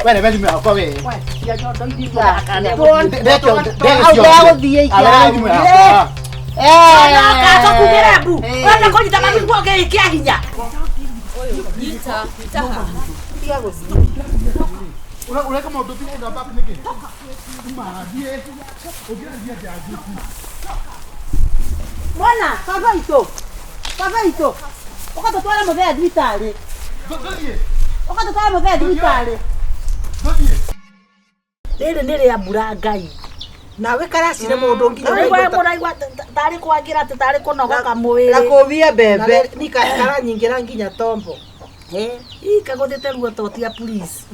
We rebe thimũ yakwa we. Cia nyondo iria ituonaga kana nĩ Ndege Au ciothe. ndegũthiĩ Arebe thimũ yakwa. Coka tũkugĩre mbu. Ũrenda kũnyita mami guo ngĩkia hinya. Nyita, nyita haha. Ureka maũndũ tiga ũgamba nĩkĩ? Mathiĩ. Ũngĩrathiĩ atĩa njuku? Mwana, baba itũ. Baba itũ. Ũgatũtwara mũthee thibitarĩ. Tũthiĩ. Ũgatũtwara mũthee thibitarĩ. Tũthiĩ. Rĩrĩ nĩ rĩa mbura Ngai. Nawe karacire mũndũ nginya Ũraigua ũraigua ta- mũraigua tarĩ kwagĩra atĩ tarĩ kũnogoka Na mwĩrĩ. kũmia mbembe. na ni karanyingĩra nginya tombo. Ii kagũthĩte ruo totia please.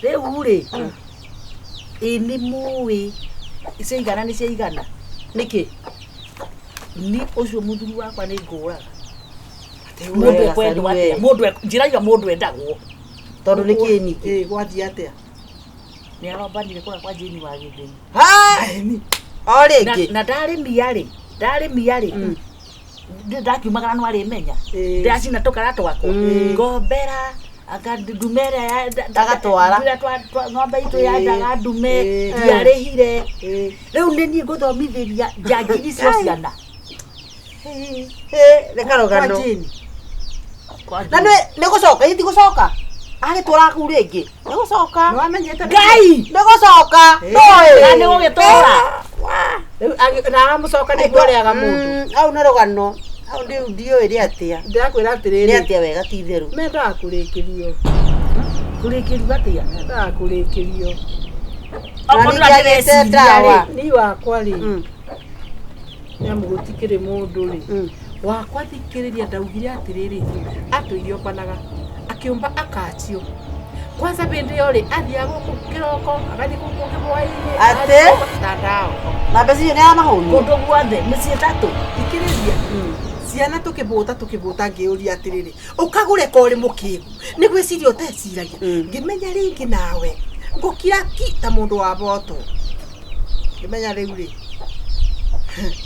Rĩu rĩ, ĩ nĩ mũĩ ciaigana nĩ ciaigana. Nĩkĩ? Ni ũcio mũthuri wakwa nĩ ngũraga. Mũndũ Mũndũ ekwendwo atĩa? Mũndũ njĩra ĩyo mũndũ endagwo. Tondũ nĩ kĩĩ ningĩ? Ĩ gwathiĩ atĩa? Nĩ arombanire kũrĩa kwa Jane wa Gĩthĩi. Ha! O Na- rĩngĩ. na ndarĩmia rĩ, ndarĩmia rĩ, ndakiumagara no arĩmenya. Ĩ. Ndĩracina tũkara twakwa. Ngombera anga ndume ĩrĩa Agatwara. ĩrĩa ng'ombe itũ yandaga ndume Ĩ. ndiarĩhire. Ĩ. Rĩu nĩ niĩ ngũthomithĩria njangiri icio ciana. Ĩ, nĩ karũgano. Kwa Jane. Kwa Na nĩ nĩ gũcoka, ĩ ti gũcoka. Agĩtwara kũu rĩngĩ. Nĩ gũcoka. Nĩ wamenyete Ngai! Nĩ gũcoka. Ndoĩ. Na nĩ gũgĩtũra. Rĩu na aramũcoka nĩguo arĩaga mũndũ. Hau nĩ rũgano. Hau rĩu ndiũĩ nĩ atĩa. Ndĩrakwĩra Nĩ atĩrĩrĩ, atĩa wega ti itherũ. mendaga kũrĩkĩrio. Kũrĩkĩrio atĩa? Mendaga kũrĩkĩrio. Okorwo Na ningĩ agĩte ndĩreciria rĩ, ndawa. Ni wakwa rĩ, nĩamu gũtikĩrĩ mũndũ rĩ, wakwa thikĩrĩria ndaugire atĩrĩrĩ, atũire ombanaga, akĩũmba akachio. Kwanza hĩndĩ ĩyo rĩ, athiaga gũkũ kĩroko, agathiĩ kũu kũngĩ hwaĩ-inĩ, Atĩ? agathiĩ gũkũ mtandao. Na mbeca icio nĩ aramahũnia. Kũndũ guothe mĩciĩ ĩtatũ. Thikĩrĩria, ciana tũkĩbũta tũkĩbũta ngĩũria atĩrĩrĩ, ũkagũre korĩ mũkĩgu, nĩ gwĩciria ũteciragia. Ngĩmenya rĩngĩ nawe, ngũkira ki ta mũndũ wa botwo. Ngĩmenya rĩu rĩ,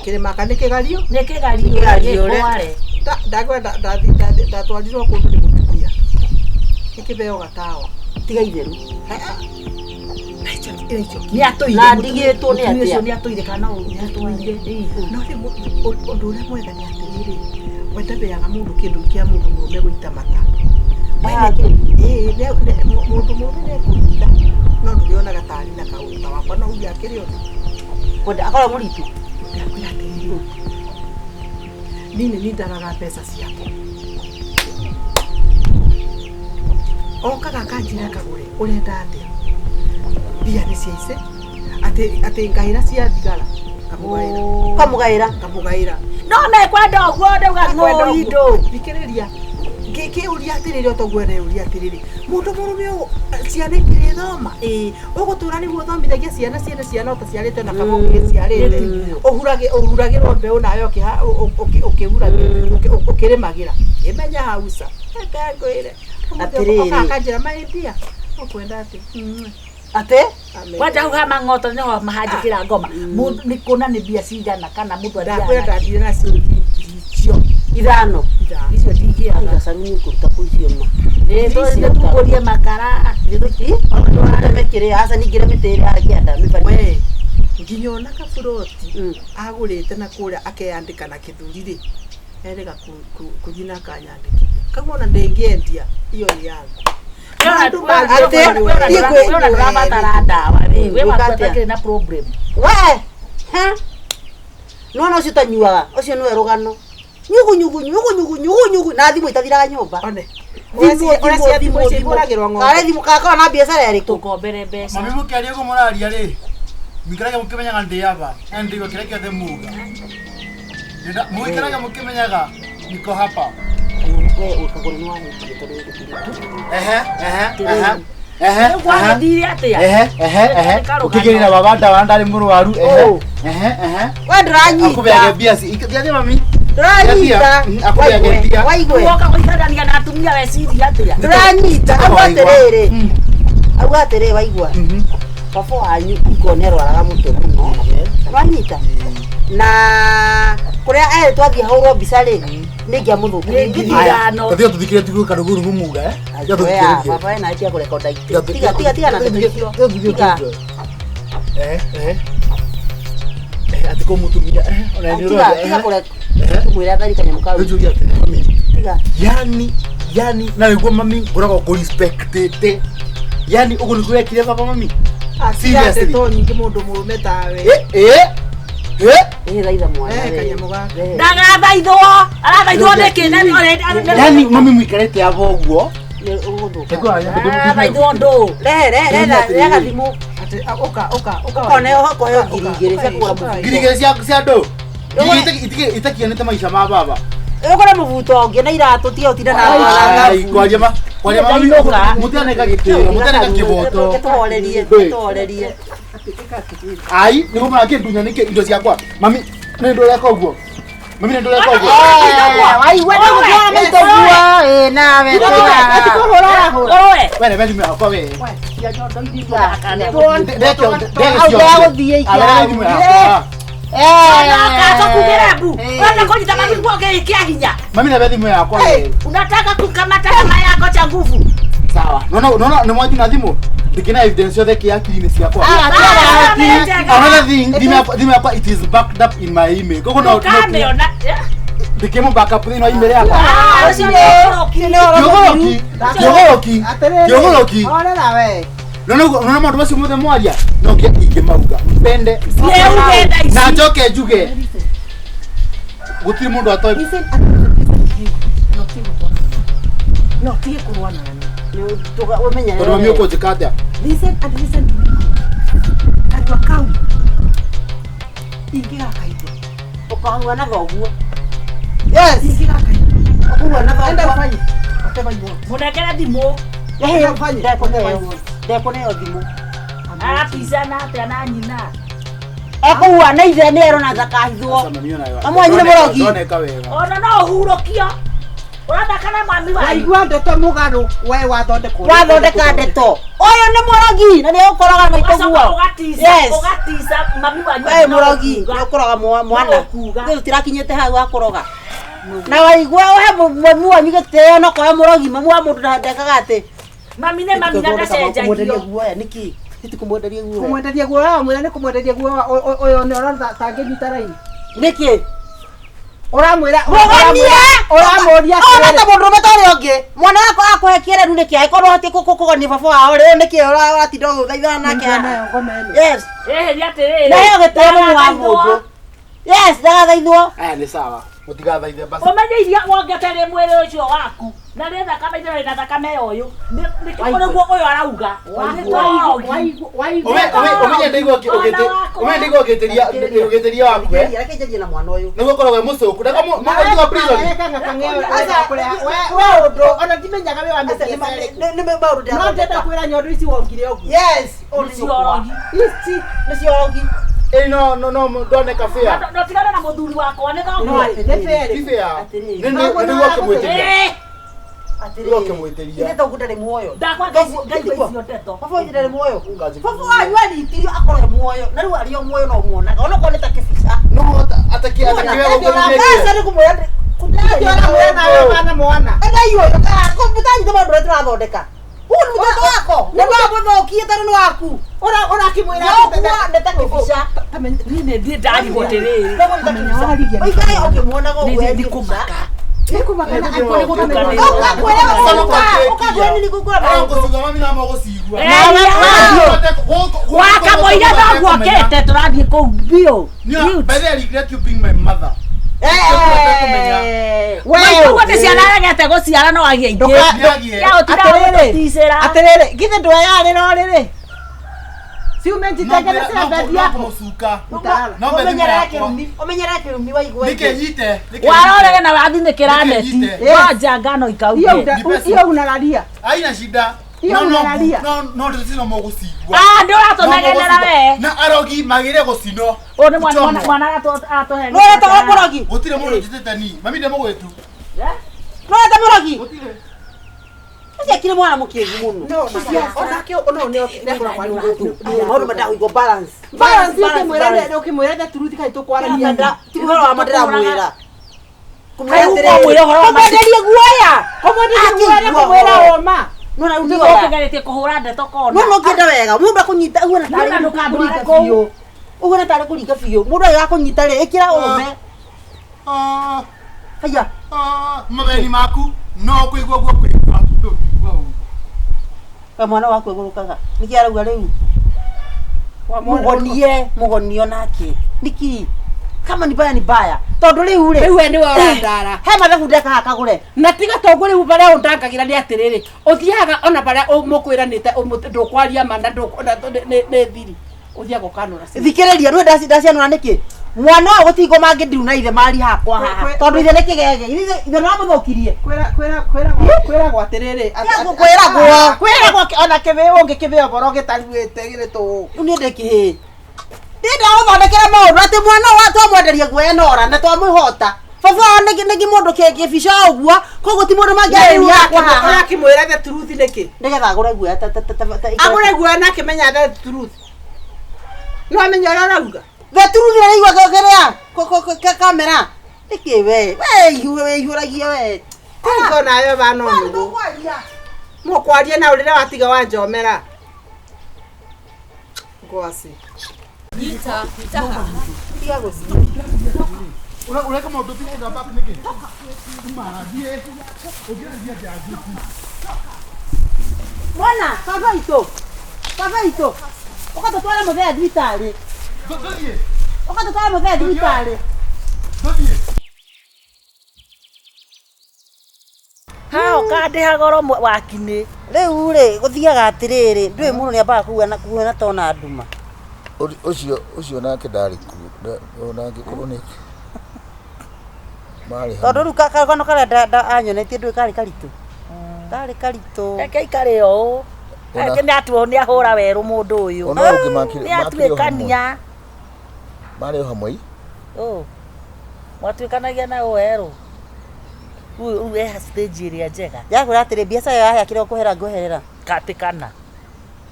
kĩrĩma ka nĩ kĩgario? Nĩ kĩgario Kĩgario, gĩkware. Ndakwenda ndatwarirwo kũndũ nĩ mũtumia gĩkĩbeo gatawa. Tiga itherũ. Na icio Nĩ atũire. Na ndigĩtwo nĩ Mũtumia atĩa? ũcio nĩ atũire kana ũũ? No rĩu ũndũ ũrĩa mwega nĩ atĩrĩrĩ, we ndabeaga mũndũ kĩndũ kĩa mũndũ mũrũme gũita mata. We ĩĩ, mũndũ mũrũme nĩekũruta, no ndũrĩonaga tarĩ na kaũndũ ta wakwa no uge akĩrĩ ũndũ. Kwenda akorwo mũritũ. Ndakwĩra atĩrĩrĩ, niĩ nĩ niĩ ndagaga mbeca ciakwa. Okaga akanjĩra kagũre, ũrenda atĩa? Mbia nĩ cia ici, atĩ atĩ ngaĩra cia thigara, ngamũgaĩra, Ũkamũgaĩra. ngamũgaĩra. No mekwenda ũguo ndauga ng'ũindũ. Thikĩrĩria, ngĩkĩũria atĩrĩrĩ otoguo areuria atĩrĩrĩ, mũndũ mũrũme ũyũ ciana itirĩthoma? Ĩĩ, ũgũtũra nĩguo ũthomithagia ciana ciene ciana ũtaciarĩte na kaba ũgĩciarĩte. Ũhuragĩrwo mbeũ nawe ũkĩrĩmagĩra. Ngĩmenya hau ca. Reke ngwĩre. Atĩrĩrĩ. Okaga akanjĩra my dear, ũkwenda atĩa? Atĩ? Amen. Kwanja hau ha mang'oto nĩho mahanjĩkĩra ngoma. Mũndũ nĩ kũna nĩ mbia cigana kana mũndũ Ndakwĩra athiaga. ndathire na ciringi ngiri icio Ithano. ithano. Icio ndingĩaga. Gacaru nĩ ũkũruta kũ icio ma. Nĩ tũkũrie makara. Nĩtũteme kĩrĩa aca ningĩre mĩtĩ ĩrĩa akĩanda mĩbari. We, nginya ona kaburoti agũrĩte na kũrĩa akeyandĩka na kĩthuri rĩ, erĩga kũthiĩ na akanyandĩkithia. Kau ona ndĩngĩendia iyo nĩ yangu. Maũndũ Atĩ? mangĩ Thiĩ Wĩona ndũrabatara ndawa rĩ. Wĩ Gwĩka waku atĩa? atakĩrĩ na problem. We! Ha? Nĩwona ũcio ũtanyuaga, ũcio nĩwe rũgano. Nyugu nyugu nyugu nyugu nyugu nyugu na thimũ itathiraga nyũmba. One. Thimũ Ũrĩa thimũ cia thimũ thimũ icio thimũ. ihũragĩrwo ng'ombe. Karĩ thimũ gakorwo na biacara ĩrĩkũ? Tũkombere mbeca. Mami mũkĩaria ũguo mũraria rĩ, mũikarage mũkĩmenyaga ndĩ aba, na nĩndĩigua kĩrĩa kĩothe muga. Mũikarage mũkĩmenyaga niko hapa. We ũkagũra nĩ wahĩtie tondũ wĩ gũtirĩ. Ehe, ehe, ehe. Ehe, Rĩu gwagĩthire atĩa? ehe, ehe, ehe. Ũkĩgĩrĩra baba ndawa ndarĩ mũrwaru. Ehe, ehe, ehe. We ndũranyita. Akũbeage mbia thiĩ mami. Ndũranyita. Akũbeage mbia. Waigue. Woka gũikarania na atumia weciria atĩa? Ndũranyita. Auga Waigua. atĩrĩrĩ. Auga atĩrĩrĩ waigua. Baba wanyu iko nĩ arwaraga mũtwe mũno. Wanyita. Na kuria eretwo athiĩ ahũrwo mbica rĩ nĩ ingĩamũthũkirie. Nĩ ngiri ithano. Tathiĩ tũthikĩre tiguo karũguru gumuga eh. Oya, baba we nawe tiga kũrekonda itĩ. Tiga tiga tiga na ndeto icio. Tiga. Eh eh. Eh atĩ kũ mũtumia eh ona nĩ Tiga ũrona. tiga kũre kumwĩra athari kanyamũ kau. Rĩu atĩrĩ mami. Tiga. Yani na nĩguo mami ngoragwo ngũrespectĩte. Yani ũguo nĩguo wekire baba mami. Seriously. Ndeto nyingĩ mũndũ mũrũme tawe. Eh eh. Eh. Ĩĩ thaitha mwana. Eh, we. kanyamũ gaka. Rehe. Ndagathaithwo. Arathaithwo nĩkĩ? Na nĩ Yani mami mũikarĩte abo ũguo. Nĩ ũgũthũka. Arathaithwo ndũ. Rehe rehe rehe rehe gathimũ. Atĩ ũka ũka ũka. Ũkone ũkoheo ngiri igĩrĩ cia kũgũra mũbuto. Ngiri igĩrĩ cia cia ndũ. Ngiri itakianĩte maica ma baba. Ũgũre mũbuto ũngĩ na iratũ tiga ũtinda na Ai, kwaria ma kwaria ma mami mũtianeka gĩtĩo mũtianeka kĩboto. Tũhorerie tũhorerie. Ai, nĩguo marakĩndunya nĩkĩ indo ciakwa. Mami, nĩ ndũreka ũguo. Mami nĩ ndũreka ũguo. Waigua nĩ gũtwara maitũ guo. Ĩ nawe Ati kũhũra ũrahũra. Ũrũe. We nĩ thimũ yakwa we. Au ndagũthiĩ ikia. Unataka mbu. Unataka kujita mami nguo kia hinya. Mami na thimũ yakwa we. Unataka kukamata kama yako cha nguvu. Sawa. Nona nona nĩ mwanyu na thimũ. Ndikina evidence yothe kĩ akili-inĩ ciakwa. Another thing, thimũ yakwa it is backed up in my email. Koguo no Ukameona. ndikĩmũ back up thĩinĩ wa email yakwa. Ah, ũcio nĩ ũroki. Kĩũgũrũki. Kĩũgũrũki. Kĩũgũrũki. Horera we. Nona nona maũndũ macio mothe mwaria no nginya ingĩmauga mpende Nĩ uge thaa ici. na njoke njuge gũtirĩ mũndũ atoĩ Listen and listen to you. No tige kũrũa nani. No tige kũrũa nani. tondũ mami ũkũnjĩka atĩa Listen and listen to me. Kanua kau. Ingĩgakaigua. Ũkahua na thoguo. Yes. Ingĩgakaigua. Ũkũhua na Enda thoguo. ũfanye. Whatever you want. Mũnengere thimũ. Rehe Ufanye. ndekũneo. Ndekũneo thimũ. Arabicana atĩa na nyina. Ekũhua na ithe nĩ erwo na ndakahithwo. Mami wanyu nĩ mũrogi. Ndoneka wega Ona no ũhurũkio. Ũrathaka na mami wanyu. Waigua ndeto mũgarũ we wathondekwo. Wathondeka ndeto. Ũyũ nĩ mũrogi na nĩ ũkũroga maitũ Ũgacoka guo. ũgatica Yes. ũgatica mami wanyu. We mũrogi nĩ ũkũroga mwana. No ũkuga. Rĩu tũtirakinyĩte hau hakũroga. Na waigua ũhe mami wanyu gĩtĩo no koe mũrogi mami wa mũndũ ndekaga atĩ. Mami nĩ mami na Kũmwenderia ndacenjagio. guoya nĩkĩ? Nĩtĩkũmwenderia guoya. Kũmwenderia guoya mwĩra nĩ kũmwenderia guoya ũyũ nĩ ũrona tangĩnyita raini. Nĩkĩ? Ũramwĩra Mũgonie! ũramũria Ona ta mũndũ ũrũme ta ũrĩa ũngĩ. Mwana wakwa akũhe kĩereru nĩkĩ? Angĩkorwo ũhatiĩ kũgonia baba wao rĩ, nĩkĩ ũratinda ũgĩthaithana nake haha? Yes. Ĩhĩria atĩrĩrĩ. Naheo gĩtĩo mami wa mũndũ. Yes, ndagathaithwo. aya nĩ sawa mũtigathaithe basi Ũmenye iria wongete rĩ mwĩrĩ ũcio waku na nĩ thakame ithe na thakame ya ũyũ nĩkĩo nĩguo ũyũ arauga. Ũmenye ndaigua ũmenye ndaigua ũgĩtĩria waku eh Reke njarie na mwana ũyũ. nĩguo ũkoragwo wĩ mũcũku ndeka mũndũ wa prison Ona ndimenyaga we wa Aca, mĩciĩ nĩ maũndũ no ndenda ndĩrathondeka. kwĩra nyondo ici wongire ũguo Yes. Ũyũ nĩ Nĩcio nyũkwa. orogi. ici Nĩcio orogi. ĩ no no no ndoneka fair Ndotigane na mũthuri wakwa nĩ no thoguo. nĩ fair ti fair Atĩrĩrĩ. nĩ nĩguo ũkĩmwĩtĩria Ĩĩ, Atĩrĩrĩ. Nĩguo ũkĩmwĩtĩria Ithe thoguo ndarĩ muoyo. Ndakwa ngaigua icio ndeto. Baba wanyu ndarĩ muoyo. Ungaji- Baba wanyu anitirio akorwo e muoyo na rĩu arĩ o muoyo no muonaga onokorwo nĩ ta kĩbica. no ataki ataki wewe Aca nĩ kũmwĩra ũramwĩra nawe wana mwana mũtanyita maũndũ ũrĩa tũrathondeka. Ũyũ nĩ mũtoto wako. Nĩ wamũthũkie tondũ nĩ waku. Ũrakĩmwĩra Nokua nĩ ta kĩbica. Niĩ nĩ ndiĩ ndarigwo atĩrĩrĩ. Nĩ ta kĩbica. Ũikare ũkĩmuonaga ũguo Nĩ e kĩbica. kũmaka. Ũkakwĩra nini kũkũra maũndũ. Ũkũcigua mami na mogũcigua. Wakamũira thoguo okĩte tũrathiĩ kũu biũ. By the way, I regret you being my mother. Maitũguo nĩ ciana aregete gũciara no agĩe ingĩ. Nĩagĩe. Ya ũtindaga gũtũticĩra. Atĩrĩrĩ githĩ ndweyarĩra ũrĩrĩ ciume njitengere cia bendi yaku Kũmũcuka. Ũtara. No bethi yakwa. Ũmenyerere kĩrumi waigua. Nĩkĩ nyite? Warorere na wathinĩkĩra neti. Nĩkĩ Ngoja ngano ikauke. Iyo unararia Aina shida. Iyo unararia. No no ndĩcino mũgũcigua. Ah, nĩ ũratũnegenera we. Na arogi magĩre gũcinwo. Ũyũ nĩ mwana mwana aratũhe. No ũreta mũrogi. Gũtirĩ mũndũ njĩtĩte ni. Mami ndĩ mũgwĩtu. No ũreta mũrogi. Gũtirĩ. Ũcio akĩrĩ mwana mũkĩgu mũno. No onake no nĩ okire kwa Maũndũ mandagũigwo balance. balance ukimwira ukimwira the truth kai tukwarania Ti ũhoro wa ma ndĩramwĩra. Ũkwamwĩra ũhoro wa ma. Kũmwenderia guoya. kumwenderia guoya kumwira oma No na Nĩguo rĩu nĩwega. ũkĩgeretie kũhũra ndeto kona. No no kĩenda wega. Mũndũ akũnyita ũguo na tarĩ Nĩgetha ndũkandware kũringa kũu. biũ. Ũguo na tarĩ kũringa biũ. Mũndũ agĩgakũnyita rĩ, ĩkĩra ũrũme. Ah, Haya. ah, mabeni maku no kũigua guo kũigua ndũngĩigua ũguo. We mwana waku egũrũkaga. Nĩkĩ arauga rĩu? Mũgonie, mũgonio nake. Nĩkĩ? Kama ni baya ni baya. Tondũ rĩu rĩ. rĩu we nĩwe ũrandara He mathabu ndeka haha kagũre. na tiga tongu rĩu barĩa ũndangagira nĩ atĩrĩrĩ ũthiaga ona barĩa mũkwĩranĩte ndũkwaria ma na nĩ thiri ũthiaga ũkanũra Thikĩrĩria rĩu ndacianũra nĩkĩ? Mwana ũyũ gũtingũ mangĩndiru na ithe mari hakwa haha. Kwe- Tondũ ithe nĩ kĩgege. Ithe no amũthũkirie. kwĩragwo atĩrĩrĩ Kwĩragwo. kwĩragwo ona kĩbĩo ũngĩkĩbĩo boro gĩtaruĩte gĩrĩ tũũ Rĩu niĩ ndĩ kĩhĩĩ. Ndĩrenda gũthondekera maũndũ atĩ mwana ũyũ twamwenderia guoya nora na twamwĩhota. Baba wao nĩ mũndũ kĩbica ũguo koguo ti mũndũ mangĩarĩria hakwa haha. ũrakĩmwĩra the truth nĩkĩ Nĩgetha agũre guoya ta ta ta ta agũre guoya na akĩmenya the truth no amenye ũrĩa ũrauga The truth nĩ raigua kĩrĩa kamera. Nĩkĩ we? We wĩihũragia we. Tingo nayo bana nũgũ mũkwaria na ũrĩra watiga wanjomera ngwaci Nyita, nyita haha. Tiga gũci. Ũreka maũndũ tiga back nĩkĩ? Mathiĩ. Ũngĩanjia njanjiku. Mwana, baba itũ. Baba itũ. Ũgatũtwara mũthee thibitarĩ. Tũthiĩ. Ũgatũtwara mũthee thibitarĩ. Tũthiĩ. Haha ũkandĩha goro wakinĩ. Rĩu rĩ, gũthiaga atĩrĩrĩ, ndũĩ mũndũ nĩambaga kuona tona nduma. Ũcio ũcio nake ndarĩ kuo ona angĩkorwo nĩ marĩ Tondũ hamwe. rĩu karũgano karĩa anyonetie ndũĩ karĩ karitũ. Karĩ karitũ. Reke ikare o ũũ. Reke nĩ atuo nĩ ahũra werũ mũndũ ũyũ. Ona ũngĩ makĩrĩ Nĩ makĩrĩ o hamwe. atuĩkania. Marĩ o hamwe ĩ? Ũ. Mwatuĩkanagia na ũ werũ. Rĩu rĩu e stage ĩrĩa njega. Yakwĩra atĩrĩ, biacara ĩyo yahĩa kĩrĩa ũkũhera ngũherera. Katĩ kana.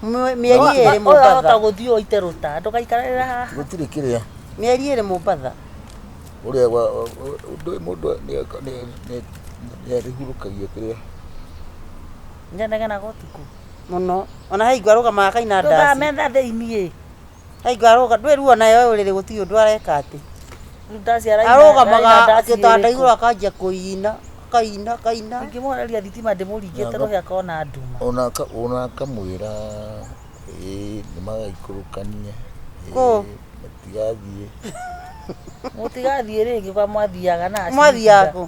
Mĩeri ĩrĩ Ũyũ ahota Mombatha. gũthiĩ ũite rũta. Ndũgaikarĩre haha. Gũtirĩ kĩrĩa Mĩeri ĩrĩ Mombatha. ũrĩa ndũĩ mũndũ nĩarĩhurũkagia kĩrĩa Nyenegenaga ũtukũ. Mũno. Ona he hingo arũgamaga akaina ndaci. Ndũkametha thĩiniĩ. He hingo arũga ndũĩ ruo nayo ũrĩrĩ gũtirĩ ũndũ areka atĩ. Rĩu ndaci araina. Arũgamaga araina ndaci gĩtanda ĩrĩkũ? igũrũ akanjia kũina, akaina, akaina. Ingĩmwoneria thitima ndĩmũringĩte rũhĩ akona nduma. ona ona akamwĩra ĩĩ nĩmagaikũrũkania Kũ? matigathiĩ Mũtigathiĩ rĩngĩ kwa mwathiaga na Mwathiaga kũ?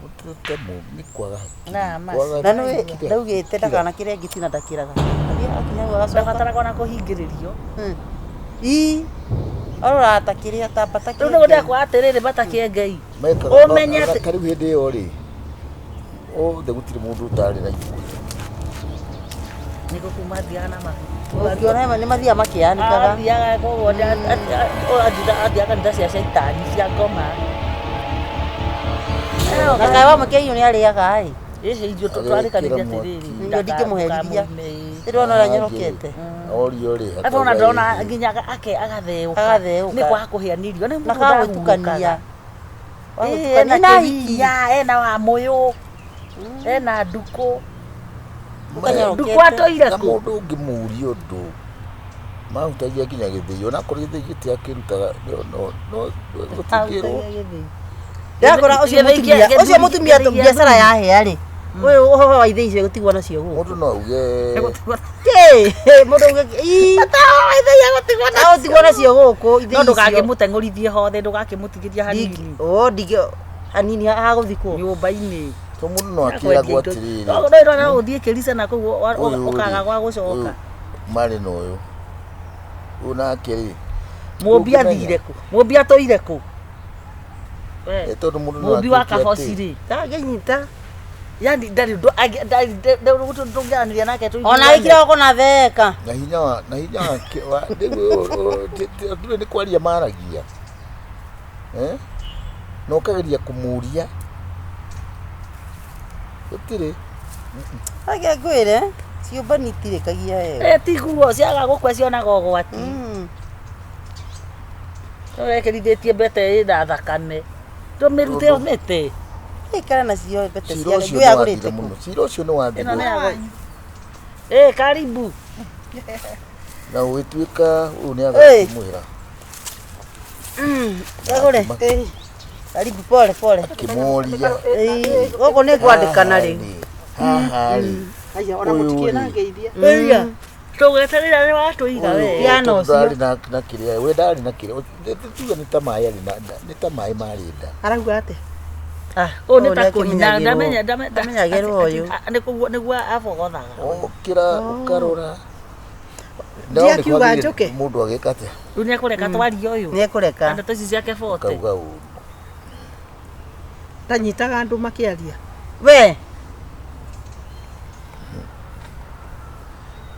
mũtete nĩ kwaga hakiri, Na, ma- kwaga Na nĩ kira- ndaugĩte kira. ndakanakĩre ngĩtina ndakĩraga. Athiaga akinya hau agacoka. Ndabataraga ona kũhingĩrĩrio. Ii. Arora ta kĩrĩa ta mbata Rĩu nĩguo ndekwa atĩrĩrĩ bata kĩengei. Mekaga- Ũmenye atĩ- ta rĩu hĩndĩ ĩyo rĩ othe gũtirĩ mũndũ ũtarĩ na iburi Nĩguo kuma athiaga na mahu. Ũngĩona nĩ mathiaga makĩanĩkaga. Athiaga koguo athiaga kanitha cia caitani cia ngoma. Na kaĩ wamũkĩa irio nĩ arĩaga ĩ. Ĩhĩ irio twarĩkanĩria Agekĩra mwaki. atĩrĩrĩ. Irio ndingĩmũherithia. Ndĩrona ũrĩa nyorokete. Orio rĩ Ata ona akauga ndona ĩhĩ. nginya ake agatheũka. Agatheũka. Nĩ kwaga kũhĩa nĩ irio. Nĩ Na mũndũ kagũtukania. ndahurũkaga. Ĩĩ, ena Wagũtukania na hiki. kĩhinya, ena wamũyũ, ena ndukũ. Ũkanyorokete. Ndukũ atũire na kũ? mũndũ ũngĩmũria ũndũ mahutagia nginya gĩthĩi onakorwo gĩthĩi gĩtiakĩrutaga no no gũtingĩrwo Ndakora ũcio mũtumia ũcio mũtumia biacara yahĩa rĩ. Ũyũ ũhoro wa ithĩi icio gũtigwo nacio gũkũ. mũndũ no auge Kĩ? Mũndũ auge ii. Agũtigwo nacio gũkũ ithĩi No icio. ndũgakĩmũteng'ũrithie hothe, ndũgakĩmũtigithia hanini. O ndingĩ hanini hagũthikwo. Nyũmba-inĩ. to mũndũ no akĩragwo atĩrĩrĩ No no ũthiĩ kĩrica na kũu ũyũ rĩ, ũkaga gwa gũcoka. ũyũ marĩ na ũyũ ũyũ nake rĩ Mũmbi ndũngĩmenya. athire kũ? Mũmbi atũire kũ? Eh, tondũ mũndũ no Mũmbi wa atuĩke atĩ- kaboci rĩ. Ndangĩnyita. Yani ndarĩ ũndũ ndũngĩaranĩria nake tũiguane. Ona wĩkĩra goko na theka. na hinya wa na hinya wake wa rĩu ndũĩ nĩ kwaria maragia eh na ũkageria kũmũria gũtirĩ. Reke ngwĩre ciũmba nitirĩkagia wega. Eh, tiguo ciaga gũkua cionaga ũgwati. Mm. Ũrekĩrithĩtie mbete ĩna thakame. Tũmĩrute ũmĩte. Ikara nacio mbete Cira ciake ũcio ngũĩ nĩ agũrĩte wathira kũ mũno. Cira ũcio nĩ Ĩno wathira. nĩ ya Eh, karibu. Na ũgĩtuĩka ũyũ nĩ Ĩĩ. agakĩmwĩra. Agũre. Karibu pole pole. Akĩmũria. Ĩĩ, gũkũ nĩ kwandĩkana rĩu. Haha rĩ. Aya, ona Ũyũ mũtikiĩ na rĩ. ngeithia. Ĩya. Tũgweterera nĩ watũiga we. Piano ũcio. Ndarĩ na na kĩrĩa we ndarĩ na kĩrĩa tuge nĩ ta maĩ arĩ na nĩ ta maĩ marĩ nda. Arauga atĩa? Ah, ũyũ nĩ Ũyũ ta nĩ kũina akĩmenyagĩrwo. ndamenya ndamenya. Amenyagĩrwo ũyũ. Nĩguo nĩguo abogothaga. Ũkĩra ũkarora. Ndiakiuga njũke. Mũndũ agĩka atĩa? Rĩu nĩ ekũreka twarie ũyũ. Nĩ ekũreka. Na ndeto ici ciake bote. Kauga ũru. Ndanyitaga andũ makĩaria. We,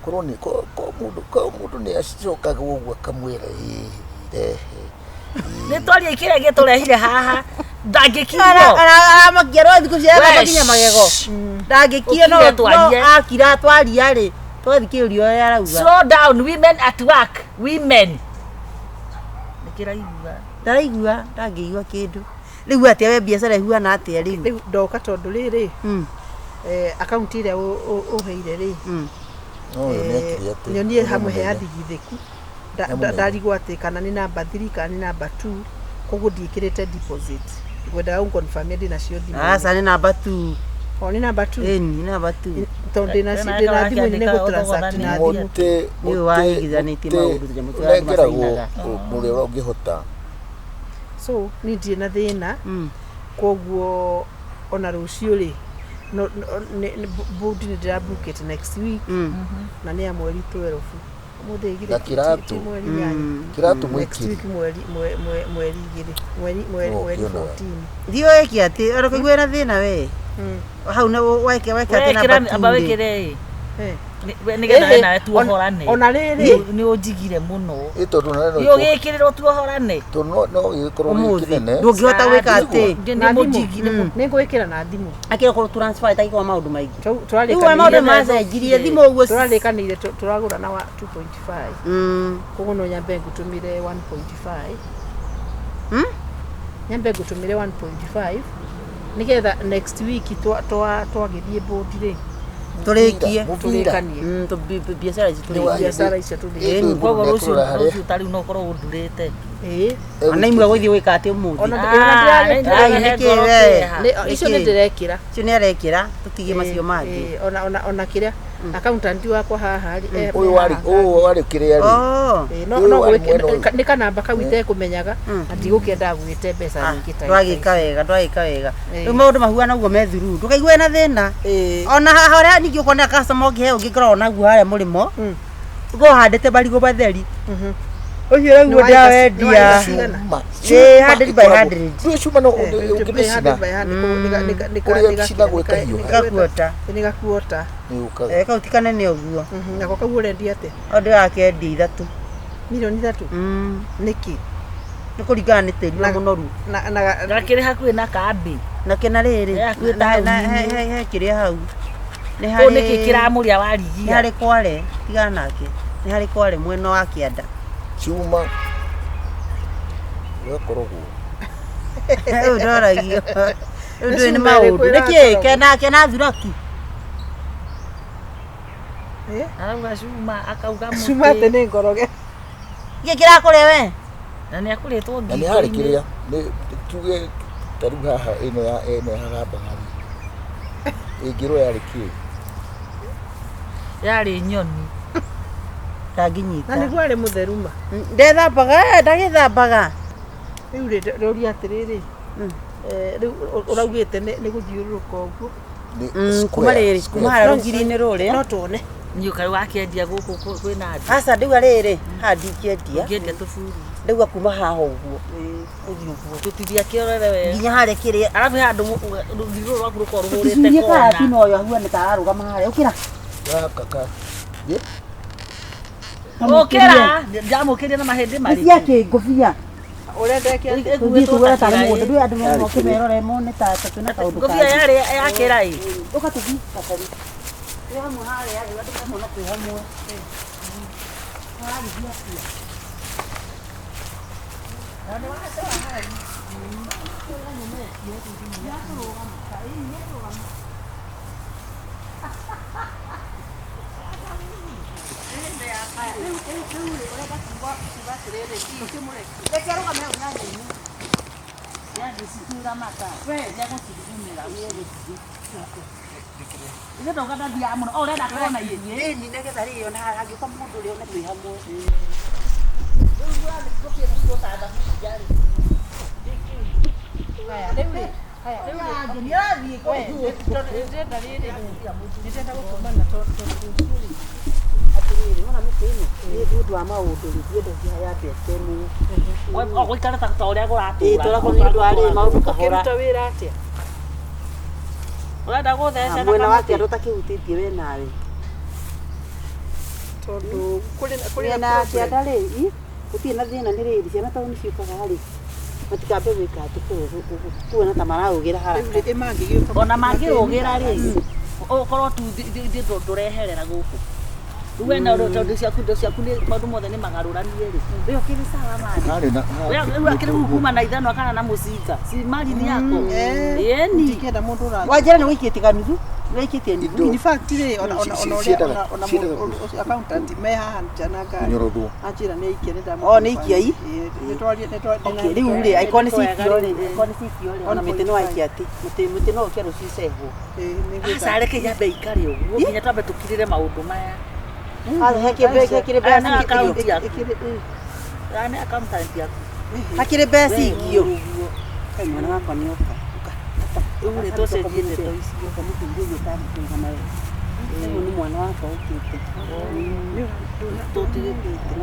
Korwo nĩ ko ko mũndũ ko mũndũ nĩ acokaga ũguo akamwĩra ĩĩ rehe. Nĩ twarie kĩrĩa gĩtũrehire haha. Ndangĩkirio. aramakia ro thikũ ciaga We, makinya magego. Ndangĩkio no Ũkire twarie. no akira twaria rĩ twathikĩrĩria ũrĩa arauga. Slow down women at work. Women. Nĩkĩraigua. Ndaraigua, ndangĩigua kĩndũ. Rĩu atĩa we biacara ĩhuana atĩa rĩu? Rĩu ndoka tondũ rĩrĩ Mm, akaunti ĩrĩa ũheire rĩ mm. No ũyũ nĩ ekire atĩ. nyonie nĩ hamwe he mũnene. athigithĩku. Nĩ mũnene. Ndarigwo atĩ kana nĩ namba 3 kana nĩ namba 2 koguo ndiĩkĩrĩte deposit. Ngwendaga gũconfirm ndĩnacio thimũ-inĩ. Aca nĩ namba 2. O nĩ namba 2. Ĩni nĩ namba 2. Tondũ ndĩna Ena ndĩna thimũ-inĩ nĩ akĩandĩka gũtransact na ũthogothanio. thimũ. Mũtĩ Nĩwe wahingithanĩtie maũndũ tũnyamũ tũrĩa andũ ũnengeragwo macainaga. ũrĩa ũngĩhota. So niĩ ndirĩ na thĩna Mm. koguo ona rũciũ rĩ board nĩ ndĩrabukĩte next week Mm. na nĩ ya mweri 12 ũmũthĩ igĩrĩ Na ti- kĩratũ. ti mweri inyanya Mm. Kĩratũ next mwĩkĩri. week mweri mweri igĩrĩ mweri mweri No, mweri ũkĩonaga. 14 Ndiũĩ atĩ ona kũigua na thĩna we. Mm. Hau nĩ weke weke atĩ Wekĩra namba amba 2 rĩ. wĩkĩre ĩ. Eh. Nĩgetha we Ĩhĩ, nawe tuohorane. ona rĩrĩ Nĩ ũnjigire mũno. Ĩ tondũ na no Nĩ ũgĩkĩrĩrwo tuohorane. tondũ no no gĩgĩkorwo gĩ Ũmũthĩ kĩnene. ndũngĩhota gwĩka atĩ. Nĩ Na thimũ. mũnjigire mũno. nĩ ngwĩkĩra na thimũ Akĩrĩ kũrũ transfer ĩtagĩkorwo maũndũ maingĩ. Tau- Rĩu we maũndũ tũrarĩkanĩire macenjirie thimũ ũguo. tũrarĩkanĩire tũragũra na wa 2.5 Mm. koguo no nyambe ngũtũmĩre 1.5 Mm? nyambe ngũtũmĩre 1.5 nĩgetha next week twagĩthiĩ board rĩ Tũrĩkie. Mũbira. tũrĩkanie Mm, biacara ici Nĩ tũrĩkie. biacara icio tũrĩkie Ĩ, Koguo rũciũ nĩekũrora harĩa. rũciũ ta rĩu no ũkorwo ũndurĩte. ĩĩ Ona imwe gũthiĩ gwĩka atĩ ũmũthĩ. Ona Ah, ndĩ- nĩ Ai, ndĩrahe nĩkĩ ngoro we? kĩeha. icio nĩ ndĩrekĩra Icio nĩ arekĩra tũtigie macio mangĩ. Ĩĩ, ona ona ona kĩrĩa accountant wakwa haha rĩ Ũyũ warĩ ũyũ warĩ kĩrĩa rĩ. Oh. Ĩĩ, no Ũyũ no warĩ mwena ũyũ. nĩ kanamba kau itekũmenyaga na ndigũkĩendaga gwĩte mbeca nyingĩ ta Ndwagĩka wega, ndwagĩka wega. Ĩĩ. Rĩu maũndũ mahuana ũguo me thuru. Ndũkaigue na thĩna. Ĩĩ. Ona haha harĩa ningĩ ũkona customer ũngĩheo ũngĩkorwo naguo harĩa mũrĩmo. Mm. Ũkorwo ũhandĩte marigũ matheri. Mhm. Ũcio ũraigua Nĩ ndĩrawendia. cigana? Cuma. Ĩĩ, Cuma 100 by ĩkoragwo- 100. Ndũĩ cuma no ũngĩmĩcina Ũrĩa ĩcinagwo ĩkahiũha. Ĩgakuota. nä gakuota nĩ yũkaga. Eh, kau ti kanene ũguo. nako kau ũrendia atä O ndĩrakendia ithatũ. milioni ithatũ Mm. nĩkĩ Nĩ kũringana nĩ tĩri Na- ũrĩa mũnoru. na na Gakĩrĩ hakuhĩ na kambĩ. Na kĩna rĩrĩ. Eh, hakuhĩ na- na- taũni-inĩ. he kĩrĩa hau. Nĩ Kũu nĩkĩ kĩramũrĩa nĩ warigia. harĩ kware tigana nake nĩ harĩ kware mwena wa kĩanda Cuma. Ĩgakoragwo. rĩu ndoragio rĩu ndũĩ nĩ Nĩ cuma maũndũ ĩrĩkũ nĩkĩ ĩrakoragwo? kena kena thuraki Eh? Arauga cuma akauga cuma atä mũtĩ. nä ngoroge gĩkĩ kĩrakũrĩa we Na nĩ akũrĩtwo Na nĩ harĩ ngingo-inĩ. kĩrĩa nĩ tuge ta rĩu haha ĩno ya ĩno ya hagambaga rĩ. Ĩngĩrwo yarĩ kĩ? Yarĩ nyoni. ndangĩnyita na nĩguo arä må theru ma ndethambaga eh, ndagĩthambaga rä u rä atä rä rä rä u å raugä te nä gå thiå rå rå ka å guo Nĩ Mm, square, kuma rĩrĩ square. kuma harĩa rũgiri-inĩ rũrĩa no tuone Niĩ kaĩ wakĩendia gũkũ kwĩna andũ. aca ndauga rĩrĩ haha ndingĩendia Ũngĩendia tũburu. ndauga kuma haha ũguo ũthiĩ ũguo Tũtithia kĩorere wega. nginya harĩa kĩrĩa Arabu he handũ rũgiri rũrũ rwaku rũkorwo rũhũrĩte tũcurie karati kona. na ũyũ ahuane ta ararũgama harĩa ũkĩra Gaka ka. Ĩ, Ũkĩra ndamũkĩria na mahĩndĩ nĩ marĩkũ. cia kĩ ngũbia Ũrenda ĩke atĩa? Tũthiĩ tũgũre tarĩ Ĩkuĩtwo mũgũnda ta ndũĩ andũ Yarĩ moke kĩrĩa? merore mone ta ta twĩna kaũndũ Ngũbia yarĩ yakĩra ĩ. Ũka tũthiĩ kabari. Twĩ hamwe harĩa rĩu andũ mamwe no twĩ hamwe. Ũragĩthiĩ atĩa? Reke arũgame hau nyanya-inĩ. Ithe ndauga ndathiaga mũno. O ũrenda kuona ithuĩ. Ĩni nĩgetha rĩrĩ ona hangĩũka mũndũ rĩ one twĩ hamwe. Ndĩrenda gũtũmana tondũ rũciũ rĩ Atĩrĩrĩ, wona mĩtĩ ĩno nĩ ũndũ wa maũndũ rĩ ndiendagia yambe ĩtemwo. O gũikara ta ũrĩa Ĩĩ kũratũra. tũrakorwo nĩ ũndũ wa rĩrĩ maũndũ kahora. ũkĩruta wĩra atĩa Ũrenda gũtheca na Mwena wa kamũtĩ. kĩanda ũtakĩhutĩtie we nawe. tondũ kũrĩ kũrĩ na Mwena wa problem. kĩanda rĩ, i, gũtirĩ na thĩna nĩ rĩrĩ ciana tondũ nĩciũkaga rĩ matikambe gwĩka atĩ kuona ta maraũgĩra Rĩu haraka. rĩ, ĩ mangĩgĩũka Ona mangĩrũgĩra rĩ, ũkorwo tu ithuĩ ndũreherera gũkũ. Rĩu we na tondũ ciaku indo ciaku nĩ maũndũ mothe nĩ magarũranie rĩ. We ũkĩrĩ sawa mani. Harĩ na Rĩu akĩrĩ kuma na ithanwa kana na mũcinga. Si mali ni yako. Ĩni. Ndingĩenda mũndũ ũrathiĩ. Wanjĩra nĩ wĩikĩtie kanuthu, nĩ wĩikĩtie nuthu. Indo. In fact rĩ, ona ona ona ũrĩa Ciendaga- ona ona ciendaga mũndũ ũcio accountant me haha nja na ngari. Kũnyorothwo. Anjĩra nĩ aikia nĩ ndamũ. O, nĩ aikia i? Nĩ twaria nĩ twaria. Okay, rĩu rĩ angĩkorwo nĩ cikio rĩ, angĩkorwo nĩ cikio rĩ, ona mĩtĩ no aikia atĩ, mũtĩ mũtĩ no ũke rũciũ icehwo. Aca reke yambe ikare ũguo nginya twambe tũkirĩre maũndũ maya. Hakĩrĩ Aya nĩ mbeca account ikio. yaku. Aya nĩ accountant yaku. Hakĩrĩ mbeca ikio. Kai mwana wakwa nĩ oka. Rĩu rĩ tũcenjie ndeto icio. Ũkamũteithia ũguo ũtamũkũigana wega. Ũyũ nĩ mwana wakwa ũkĩte. Tũtigĩkĩte.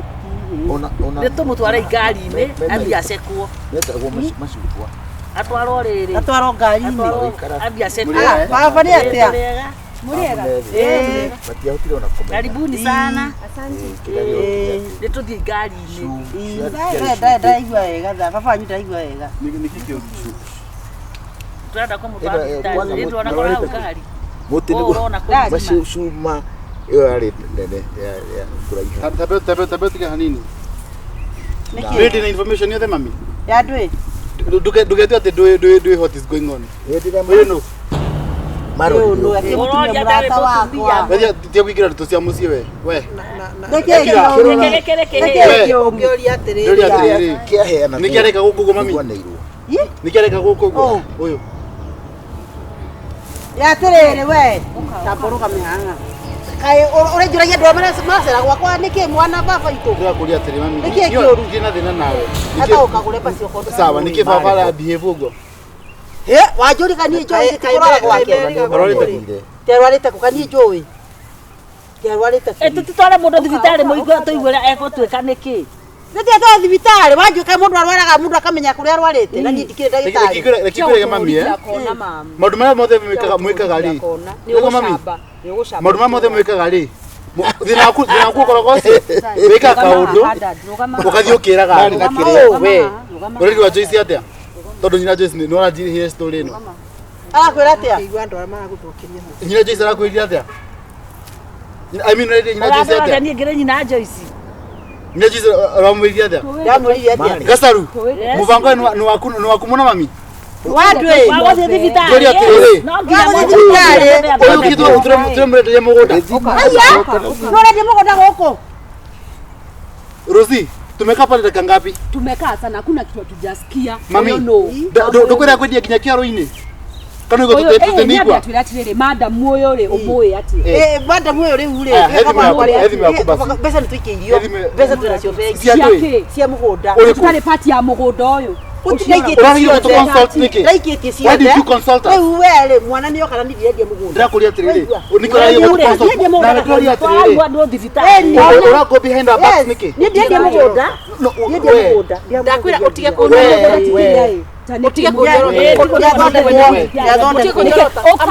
Ona ona Nĩ tũmũtware ngari-inĩ athiĩ acekwo. metagwo macungwa. Atwarwo rĩrĩ. Atwarwo ngari-inĩ. Atwarwo Gũikara. athiĩ acekwo. Ah, baba nĩ atĩa? Tũrĩega. Mũrĩega? Ĩĩ. Matiahotire ona kũmenya. Karibuni sana. Ĩĩ, kĩrĩa gĩothe Nĩ tũthiĩ ngari-inĩ. Ndaraigua wega tha baba wanyu ndaraigua wega. Nĩkĩ kĩo? Tũrenda kũmũtwara Ĩno, eh, thibitarĩ. kwanza Nĩ mũtĩ- ndĩrona kũrĩ hau ngari. Mũtĩ Ũũ nĩguo ũrona kũu macio cuma ĩyo yarĩ nene ya kũraiha. Tabe tabe tiga hanini. Nĩkĩ? Ready na information yothe mami. Ya ndũĩ? Ndũgetue atĩ ndũĩ ndũĩ ndũĩ what is going on. Hĩndĩ ĩrĩa Ũyũ nũ? Ũyũ nũ marorire akĩmũtumia Ũroria mũrata ndarĩ wakwa. Wewe tia kuingira ndeto cia mũciĩ we. We. Nĩkĩ Ĩkĩra. kĩũru? Reke reke reke. Nĩkĩ We. kĩũru? Ũngĩũria atĩrĩrĩ. Ndũria atĩrĩrĩ. kĩaheana Nĩkĩ areka gũkũ ũguo mami? Kũiguanĩirwo. Nĩkĩ areka gũkũ ũguo? Ũyũ. Ya atĩrĩrĩ we. Tamba ũrũgame haha. Kaĩ ũrenjũragia andũ arĩa maracera gwakwa nĩkĩ mwana baba itũ? Ndĩrakũria atĩrĩ mami. Nĩkĩ kĩũru? Ndirĩ na thĩna nawe. Hata ũkagũre pasi okorwo. Sawa, nĩkĩ baba ara behave ũguo? Hĩ, wanjũria kana niĩ njũĩ kũrora gwake. Arorete. Ndiarwarĩte kũ kana niĩ njũĩ. Ndiarwarĩte Ĩ kũ. tũtitware mũndũ thibitarĩ mũigue tũigue ũrĩa egũtuĩka nĩkĩ. Nĩthiĩte thibitarĩ wanjũĩ kaĩ mũndũ arwaraga mũndũ akamenya kũrĩa arwarĩte na niĩ ndikĩrĩ ndagĩtarĩ. Reke ngwĩre mami eh. Maũndũ marĩa mothe mwĩkaga mwĩkaga rĩ. Nĩguo mami. Maũndũ marĩa mothe mwĩkaga rĩ. Thĩna waku thĩna waku ũkoragwo ũcio. Wĩkaga kaũndũ ũgathiĩ ũkĩraga andũ. Oh, we. Ũrerire Joyce atĩa? Tondũ nyina Joyce nĩ ũranjirĩhire story ĩno. Arakwĩra atĩa? Ũkĩigua andũ arĩa maragũthũkĩria mũciĩ. Nyina Joyce arakwĩrire atĩa? I mean, ũrerire nyina Joyce Ũrandora atĩa? atĩa niĩ ngĩrĩ nyina Joyce. Nyina Joyce ũramwĩrire atĩa? Ndamwĩrire atĩa? Gacaru, Yes. mũbango ũyũ nĩ waku nĩ waku mũno mami. Wandũĩ. Wa gũthiĩ thibitarĩ. Ngũria atĩrĩrĩ. No nginya Wa gũthiĩ mũndũ thibitarĩ. Ũyũ ũkĩtwo tũremũrenderia mũgũnda. Aya, nĩũrendia mũgũnda gũkũ? Rosie, tumekaa pale dakika ngapi? Tumekaa sana, hakuna kitu hatujasikia. Mami, Ũyũ nũ? ndukwenda kwendia nginya kĩaro-inĩ? Kana ũguo Ũyũ, eh, nĩ tũtenigua? atwĩra atĩrĩrĩ, madam ũyũ rĩ, ũmũĩ atĩa? Eh, madam ũyũ rĩu rĩ, Aya, he thimũ yaku, he thimũ yaku basi. mbeca nĩ tũikĩirio. He thimũ- Mbeca twĩnacio bengi. Cia ndũĩ? Cia kĩ? Cia mũgũnda. Ũrĩkũ? Tũtarĩ part ya mũgũnda ũyũ. Ũtiraikĩtie Ũragire ciothe. gũtũ-consult nĩkĩ? Ndaikĩtie Why did ciothe. you consult us? Rĩu we rĩ, mwana nĩ oka na niĩ ndirendia mũgũnda. Ndĩrakũria atĩrĩrĩ, Waigua? nĩkĩ ũragire gũtũ-consult? Ndirendia mũgũnda. Na ndĩrakũria atĩrĩrĩ, Twaragua andũ thibitarĩ. ũra go behind our backs Yes, nĩkĩ? niĩ ndirendia mũgũnda. No, Niĩ ndiendia we. mũgũnda. Ndakwĩra ũtige We, kũnyorota. we. Ũtige We, kũnyorota. Ndiathondekwo. Ũka,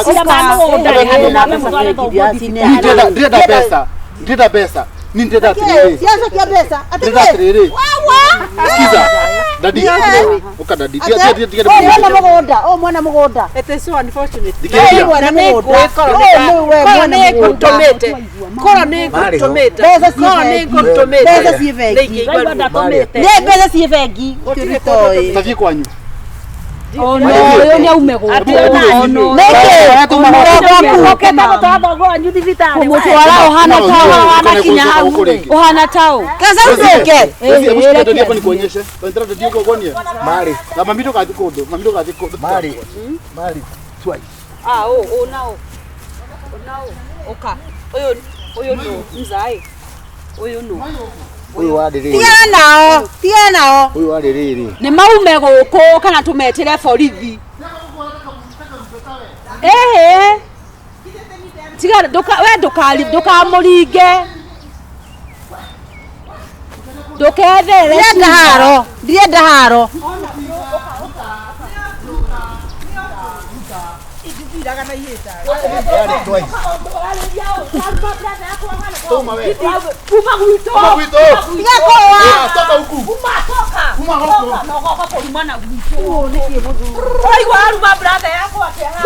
ũka ma mũgũnda rĩ, handũ mwambe mũtware thoguo thibitarĩ. Ndĩrenda mbeca. Ndĩrenda mbeca. Niĩ ndĩrenda atĩrĩrĩ. Ciacokia mbeca. Atĩ Ndĩrenda kĩ? atĩrĩrĩ. Wawa! Sikiza. Daddy. Uka daddy. Tia tia tia. Oh mwana mugunda, oh mwana mugunda. It is so unfortunate. Thikĩrĩria. Mwana mugunda. Korwo nĩ ngũtũmĩte. Korwo nĩ ngũtũmĩte. Mbeca ciĩ Korwo nĩ bengi. ngũtũmĩte. Mbeca ciĩ bengi. Nĩingĩigua ndatũmĩte. Nĩ mbeca ciĩ bengi. Gũtirĩ Tũtoĩ. Tathiĩ kwanyu. Ono ũyũ nĩ aume gũkũ. Ono. Nĩkĩ? Ũkĩte gũtwara thoguo wanyu thibitarĩ. Kũmũtwara ũhana taũ ũhana kinya hau. Ũhana taũ. Kaza ucoke. Hebu shika daddy hapa nikuonyeshe. Twendera daddy huko kuonie. Mari. Na mami ndokathi kundu. Mami ndokathi kundu. Mari. Mari twice. Ah, oh, oh nao. Nao. Oka. Ũyũ ũyũ nũ mzae. Ũyũ nũ. Ũyũ warĩ rĩrĩ. Tigana nao. Tigana nao. Ũyũ warĩ rĩrĩ. Nĩ maume gũkũ kana tũmetĩre borithi. Ehe. Tiga nduka we ndukari ndukamũringe. Ndũkethere. Ndienda haro. Ndienda haro. Yarĩ twice. Toma we. Kuma gwitũ. Kuma gwitũ. Tiga kũũa. Toka huku. Kuma toka. Kuma huku. Na ũgoka kũrumana gwitũ. Ũraigua aruma brother yakwa atĩa haha?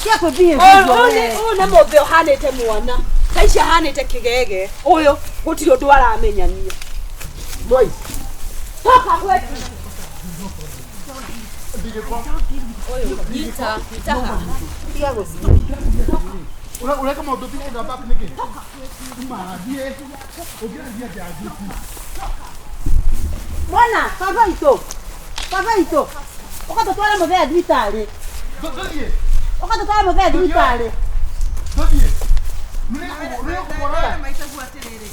Tiga kwĩbihĩria. Ũyũ nĩ mũthĩ ũhanĩte mwana. Thaa ici ahanĩte kĩgege. Ũyũ gũtirĩ ũndũ aramenyania. Twice. Toka gwetu. Nyita, nyita haha. Ureka maũndũ tiga back nĩkĩ? Kuma thiĩ. Ũngĩrĩria atĩa gwitũ? Mwana, baba itũ. Baba itũ. Ũgatũtwara mũthee thibitarĩ. Tũthiĩ. Ũgatũtwara mũthee thibitarĩ. Tũthiĩ. Nĩ Maitaguo atĩrĩrĩ.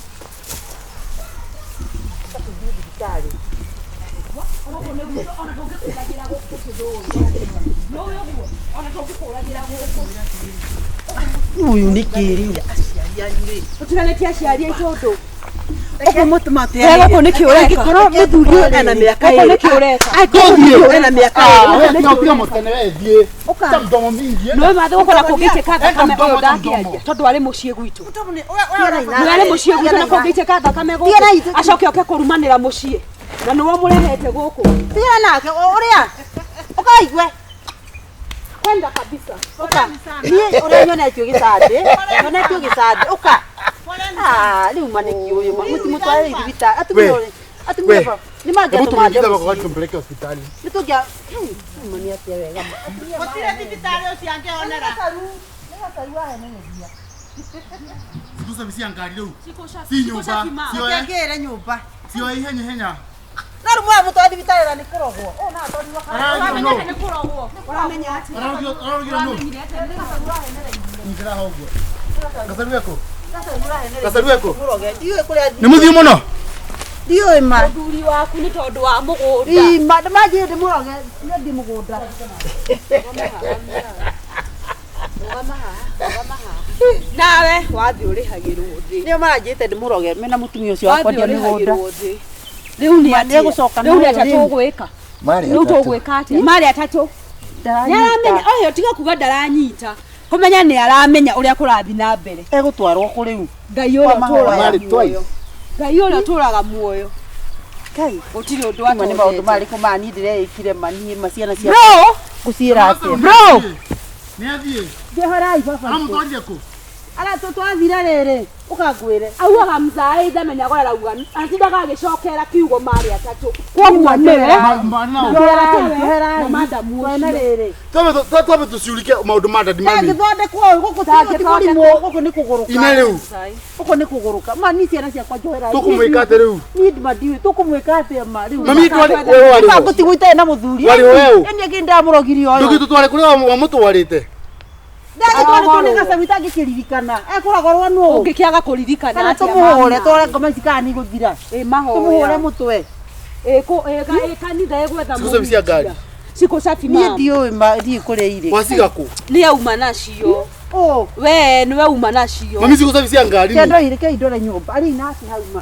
Ũyũ nĩ kĩrĩu. Aciari anyu rĩ. Ũtiganĩtie aciari aitũ ũndũ. Ũguo mũtũmate. We gũkũ nĩkĩ ũreka? Angĩkorwo mũthuri ũyũ ena mĩaka Gũkũ ĩrĩ. nĩkĩ ũreka? Angĩkorwo mũthuri ũyũ ena mĩaka ĩrĩ. Wewe tiga tiga mũtene we thiĩ. Ta mdomo mingi. Nĩ mathe gũkũ na kũngĩitĩka thakame Eka mdomo, ũyũ eka mdomo. ndakĩaria tondũ arĩ mũciĩ gwitũ. Nĩ arĩ mũciĩ gwitũ na kũngĩitĩka thakame Tigana gũkũ itũ. acoke oke kũrumanĩra mũciĩ. Na nĩwe mũrehete gũkũ. Tigana nake ũrĩa. Ũkaigue. Kwenda kabisa. Ũka. Niĩ ũrĩa nyonetio gĩcandĩ. Nyonetio gĩcandĩ. Ũka. Ah, rĩu ma nĩkĩ ũyũ ma mũtimũtware thibitarĩ. Atumia We. ũrĩ. Atumia We. ba. Nĩ Hebu mangĩatũmande tumuingize mũciĩ. kwa tumpeleke hospitali. Nĩ tũngĩa. Rĩu nĩ atĩa wega ma. Gũtirĩ thibitarĩ ũcio angĩonera. Sikusa bisia ngari rĩu. Si nyũmba. Sioe. Angĩre nyũmba. Sioe ihenya ihenya. No rĩu mwamũtwara thibitarĩ na nĩ kũrogwo. Ũũ no atwarirwo Ararogirwo nũ? Ũramenya atĩa? Ararogirwo nũ? Nyitĩra ho ũguo. Gacaru geko. Gacaru geko. Mũroge. Ndiũĩ kũrĩa Nĩ mũthiĩ mũno. Ndiũĩ ma. Mũthuri waku nĩ tondũ wa mũgũnda. Ii ma manjĩre ndĩmũroge nĩ mũgũnda. Nawe wathiĩ ũrĩhagĩrwo thĩ. Nĩo maranjĩte ndĩmũroge mena mũtumia ũcio wa Wathiĩ kwendia mĩgũnda. ũrĩhagĩrwo thĩ. Rĩu nĩ Ma, atĩa? nĩegũcoka Rĩu nĩ nayo atĩa rĩu. tũgwĩka? Marĩ Rĩu atatũ. tũgwĩka atĩa? Marĩ atatũ. Nĩaramenya ũyũ tiga kuga ndaranyita. Kũmenya nĩ aramenya ũrĩa kũrathiĩ na mbere. Egũtwarwo kũ rĩu? Ngai ũrĩa ũtũũraga Marĩ muoyo. twice. Ngai ũrĩa ũtũũraga muoyo. Ngai. Gũtirĩ ũndũ Ma nĩ maũndũ atondete. marĩkũ ma niĩ ndĩreĩkire ma niĩ ma ciana cia Bro, ngũciĩra atĩa? bro. Nĩ athiĩ. Njehorai baba. Aramũtwarire kũ? Aratũtwathire rĩrĩ. Ũkangwĩre. Augaga mzae ndamenyaga ũrĩa arauga. Atindaga agĩcokera kiugo marĩ atatũ. Koguo nĩwe. Ma nao. Njehorai. Na madamu Twena ũcio. rĩrĩ. Twambe tũciũrike maũndũ ma dadi mami. Ndangĩthondekwo ũyũ gũkũ ti kũrimwo gũkũ nĩ kũgũrũka. Ine rĩu. Gũkũ nĩ kũgũrũka. Ma niĩ ciana ciakwa njoherai. Tũkũmwĩka atĩa rĩu? Niĩ ma ndiũĩ tũkũmwĩka atĩa ma rĩu. Mami twari wewe warĩ ho. Ngũtigwo itarĩ na mũthuri. Warĩ ho weũ? Ĩni ĩngĩ ndamũrogirie ũyũ. Ndũgĩtũtware kũrĩa wamũtwarĩte. Ndangĩtwarĩtwo nĩ gacabu itangĩkĩririkana. Ekũrogorwo nũ? Ũngĩkĩaga kũririkana Kana atĩa tũmũhũre mama? twore ngoma ici kana nĩigũthira. Ĩ mahoya. Tũmũhũre mũtwe. Ĩ kũ ĩ kanitha ĩgwetha Cikũ cia ngari. Cikũ cabi Niĩ mama. ndiũĩ ma ndiũĩ kũrĩa irĩ. Waciga kũ? Nĩ auma nacio. Ũ. We nĩwe uma nacio. Mami cikũ cabi cia ngari Kendo nĩ. irĩ ke indore nyũmba. Arĩ inake hau ma.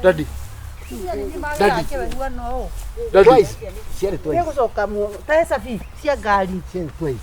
Dadi. Dadi. Dadi. Twice. Ciarĩ twice. Nĩgũcoka mu. Tahe cabi cia ngari. Ciarĩ twice.